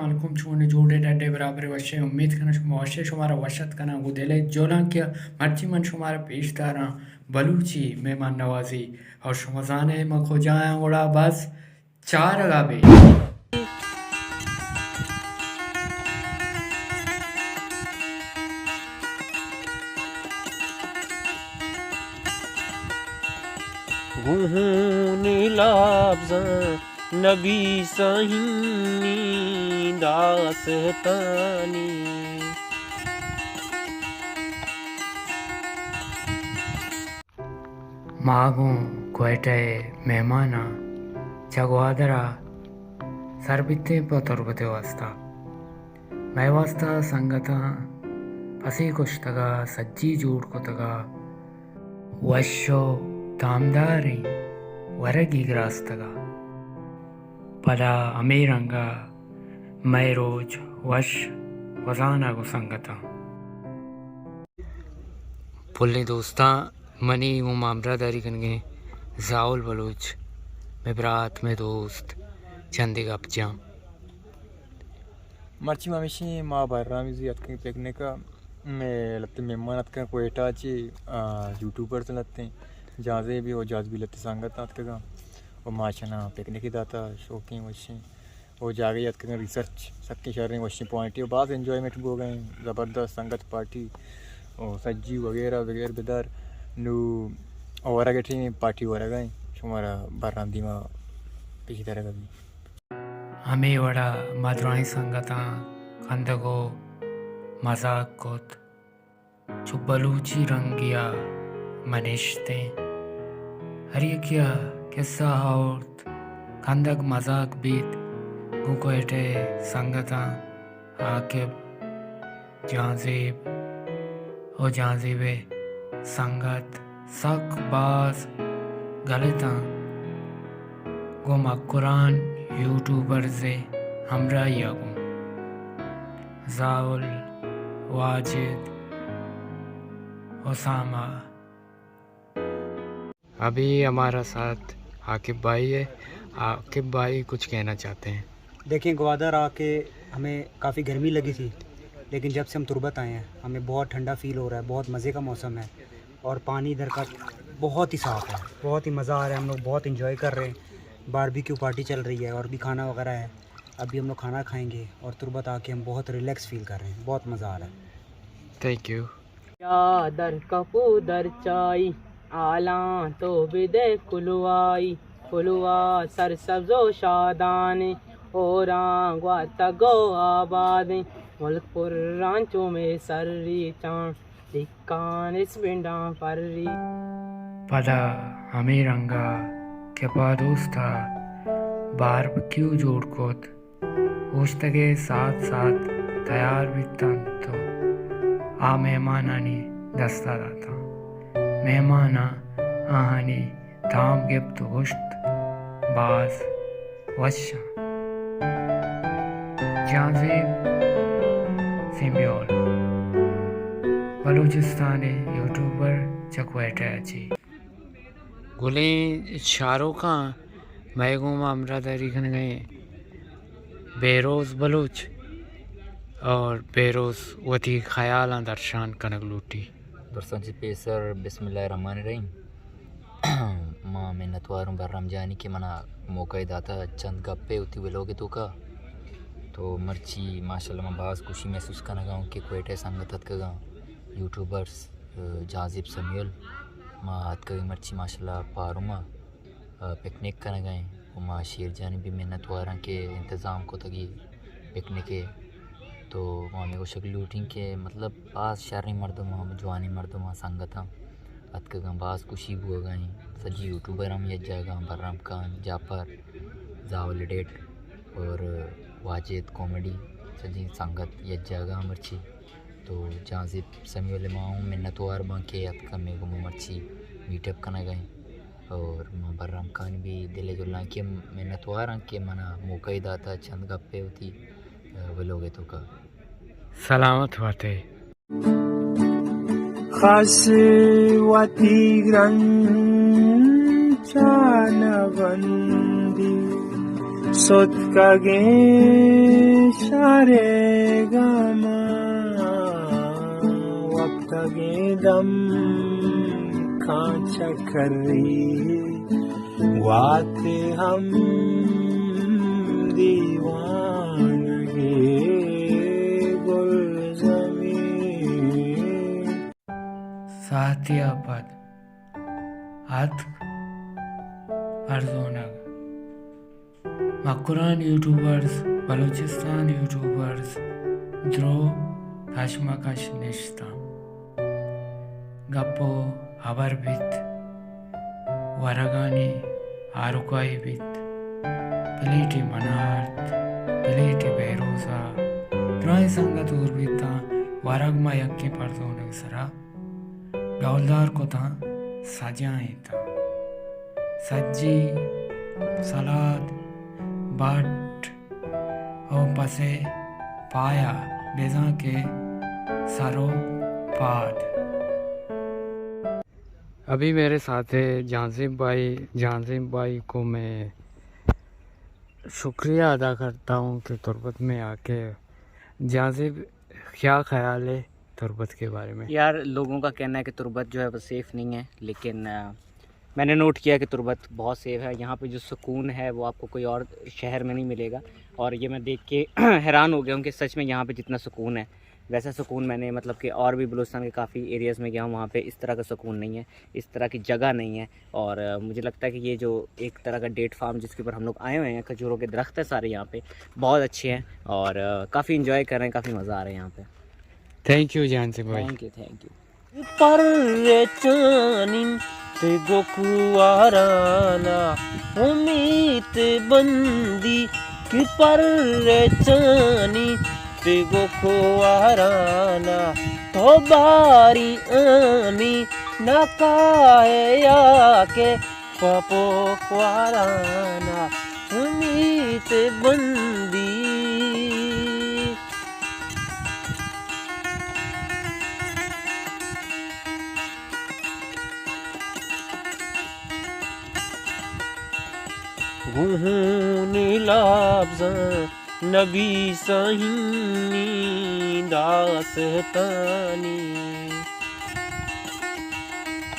علیکم، چون جوڑ ئے، ڈڈ ئے، برابر ئے، وش ئے؟ امید کناں شما وش ئے، شمارا وش اتک کناں گوں دل ءِ جہلانکی ءَ۔ مرچی من شمارا پیش داراں بلوچی مہمان نوازی، اور شما زان ئے من کجا آں، گڑا بس چارگ ءَ بے۔ گوں ہونی لبزاں نبیساں ہنی داستانی۔ ما گوں کوئٹہ ءِ مہماناں چہ گوادر ءَ سر بیتیں پہ تربت ءِ واستا۔ مئے واستا سنگتاں پسے کشتگ ءُ سجی جوڑ کتگ ءُ وش ءُ تامداریں ورگی گراستگ ءُ پدا ہمے رنگ ءَ مئے روچ وش گوزان ءَ گوں سنگتاں۔ پلیں دوستاں، منی گوں ما ہمراہداری کنگیں زاول بلوچ، مئے برات، مئے دوست، چندے گپ جاں۔ مرچی ما ہمیشی ما بہرام زی اتکیں پکنک ءَ، مئے لہتے مہمان اتکاں کوئٹہ چی، آ، یوٹیوبرز لہتے، جہانزیب ءُ جہانزیب ءِ لہتے سنگت اتکگاں ءُ ما اشاناں پکنک داتا، شوقیں وشیں۔ او جاگہے اتکگاں، ریسرچ سکیں شریں وشیں پوائنٹے ءُ باز انجوائمنٹ بوگا ایں، زبردست سنگت پارٹی ءُ سجی وغیرہ وغیرہ بدار۔ نوں ورگ ءِ ٹیم، پارٹی ورگ ءَ ایں، شمارا بہرام دیما پیش دارگ ءَ بی۔ ہمے وڑا ما درائیں سنگتاں کندگ ءُ مزاک کت۔ چو بلوچی رنگیا ما نشتیں۔ ہر یکیا کسہ آورت، کندگ مزاک بیت، گوں کوئٹہ ءِ سنگتاں عاقب، جہانزیب ءُ جہانزیب ءِ سنگت سک باز گلتاں۔ گوں مکران یوٹیوبرز ءِ ہمراہی ءَ گوں زاول، واجد، اسامہ۔ ابھی ہمارا ساتھ عاقب بھائی ہے، عاقب بھائی کچھ کہنا چاہتے ہیں۔ دیکھیں، گوادر آ کے ہمیں کافی گرمی لگی تھی، لیکن جب سے ہم تربت آئے ہیں ہمیں بہت ٹھنڈا فیل ہو رہا ہے، بہت مزے کا موسم ہے اور پانی ادھر کا بہت ہی صاف ہے، بہت ہی مزہ آ رہا ہے، ہم لوگ بہت انجوائے کر رہے ہیں۔ باربیکیو پارٹی چل رہی ہے اور بھی کھانا وغیرہ ہے۔ ابھی ہم لوگ کھانا کھائیں گے اور تربت آ کے ہم بہت ریلیکس فیل کر رہے ہیں، بہت مزہ آ رہا ہے۔ Thank you. یا در کپو در چائی، آلاں تو بدے کلوائی، کلوا سرسبز و شادانی، اوراں گواتگ و آبادیں، ملک پراں چو مے سری چاں، دکان اس پنڈاں پری۔ پدا ہمے رنگا کپا دوستا باربکیو جوڑ کت۔ اوشتگ ءِ ساعت ساعت تیار بیت انت ءُ آ مہمانانی دست ءَ داتاں۔ مہماناں آہانی تام گپت ءُ گوشت، باز وش آں۔ جہانزیب سیمیول، بلوچستان ءِ یوٹیوبر چہ کوئٹہ ءَ چہ۔ گلیں چاروکاں، مئے گوما ہمراہداری کنگ ءَ ایں بہروز بلوچ اور بہروز وتی خیالاں درشان کنگ لوٹی۔ درساں چہ پیسر بسم اللہ الرحمن الرحیم۔ ما منتوار اوں بہرام جانی کہ منا موقع داتا چند گپے وتی ولوگ توکا۔ تو مرچی ماشاءاللہ ما باز خوشی محسوس کنگا اوں کہ کوئٹہ سنگت اتکگاں، یوٹیوبرز، جہانزیب سمیول، ما اتکگیں مرچی ماشاءاللہ پاروما، آ، پکنک کنگ ءَ ایں۔ و ما شیر جانی بھی منت واراں کہ انتظام کتگی پکنک ءِ۔ تو ما ہمے گوشگ لوٹیں کہ مطلب باز شریں مردم آں، جوانیں مردم آں، سنگت آں، اتکگاں، باز خوشی بوگ ءَ ایں۔ سجی یوٹیوبر ہم یک جاگہ آں، بہرام خان، جعفر، زاول ایڈیٹ اور واجد کامیڈی، سجی سنگت یک جاگہ آں مرچی۔ تو جہانزیب سمیع الما اوں منت وار باں کہ اتکا مئے گوما مرچی میٹ اپ کنگ ءَ ایں۔ اور ما بہرام خان بھی دل ءِ جہلانکی ءَ منت وار آں کہ منا موقع داتا چند گپے وتی، آ، ولوگ ءِ توکا۔ سلامت بات ئے۔ خس وتی گرنچان بندی ستکگیں ریگا ما وپتگیں دم کاں چکری، وات ہم دیوانگے گلزمین۔ ساعتے ءَ پد اتک پرزونگ۔ مکران یوٹیوبرز، بلوچستان یوٹیوبرز، درو کشمکش نشتاں۔ گپ ءُ ہبر بیت، ورگانی آروکائی بیت، پلیٹے من ءَ آرت، پلیٹے بہروز ءَ، درائیں سنگت ہور بیتاں، ورگ ما یکیں پرزونگ سرا ڈولدار کتاں، سجائینتاں۔ سجی، سلاد، بٹ ءُ پسے پایا، بزاں کہ سر ءُ پاد۔ ابھی میرے ساتھ ہے جہانزیب بھائی۔ جہانزیب بھائی کو میں شکریہ ادا کرتا ہوں کہ تربت میں آ کے۔ جہانزیب، کیا خیال ہے تربت کے بارے میں؟ یار، لوگوں کا کہنا ہے کہ تربت جو ہے وہ سیف نہیں ہے، لیکن، آ، मैंने नोट किया कि तुर्बत बहुत सेफ है। यहाँ पे जो सुकून है वो आपको कोई और शहर में नहीं मिलेगा। और ये मैं देख के हैरान हो गया हूँ कि सच में यहाँ पे जितना सुकून है, वैसा सुकून मैंने, मतलब कि और भी बलूचिस्तान के काफ़ी एरियाज़ में गया हूँ, वहाँ पे इस तरह का सुकून नहीं है, इस तरह की जगह नहीं है। और, अ, मुझे लगता है कि ये जो एक तरह का डेट फार्म जिसके ऊपर हम लोग आए हुए हैं, खजूरों के दरख्त है सारे यहाँ पे, बहुत अच्छे हैं और, अ, काफ़ी एंजॉय कर रहे हैं, काफ़ी मज़ा आ रहा है यहाँ पे। Thank you, जहांजी भाई। Thank you, thank you। پرچانی تے گوکوارانا امیت بندی کہ پرچانی تے گوکوارانا تو باری امی نکایا کہ پپو کوارانا امیت بندی۔ گوں ہونی لبزاں نبی سہینی داستانی۔